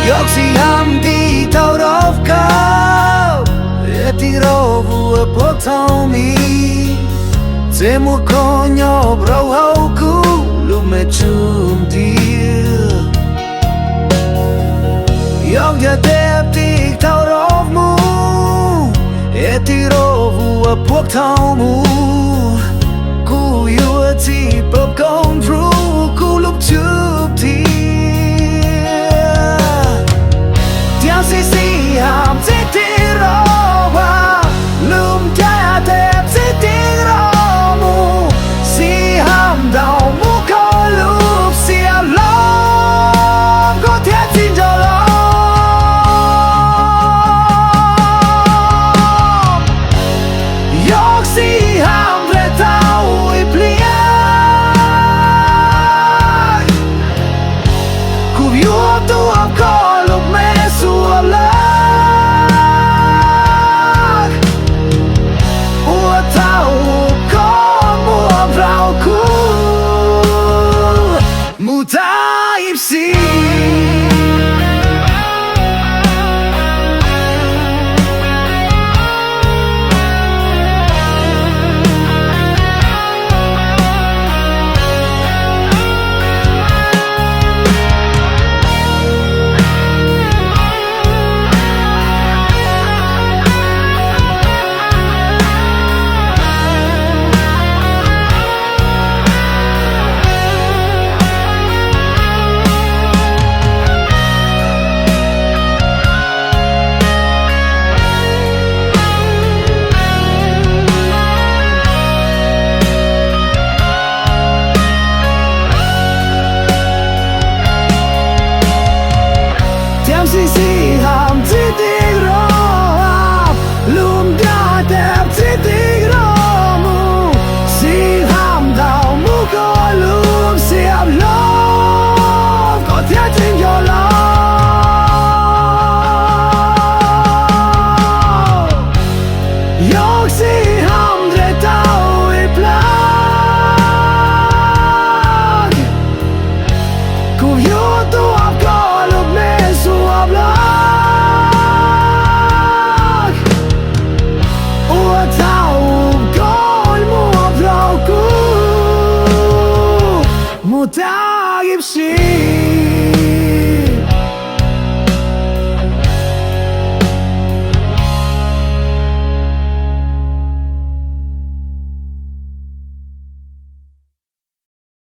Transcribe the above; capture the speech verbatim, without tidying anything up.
Joahkesii ham dihte roavkka, eadni roavvu buoktami, ce mu goainnu brohkka go lubme čuvvon die. Joahkediet dihte roavmu, eadni roavvu buoktámu, go juohke bobkon fru go lubme čuvvon die. Deaivvá sii ham ciddi roavvu, lubme deaivvá ciddi roavmu, sii ham dá mu goainnu lubme siab logu, go deaivvá ciddi roavmu. Joahkesii ham fre dá ii pliag, guovjá duohpa goainnu lubme suovlal, oaččui go mu brohkka, mu dáibbi sii. Deaivvá sii ham ciddi roavvu, lubme deaivvá ciddi roavmu, sii ham dá mu goainnu lubme siab logu, go deaivvá ciddi roavmu. Joahkesii ham fre dá ii pliag, guovjá duohpa goainnu lubme suovlal, oaččui go mu brohkka, mu dáibbi sii.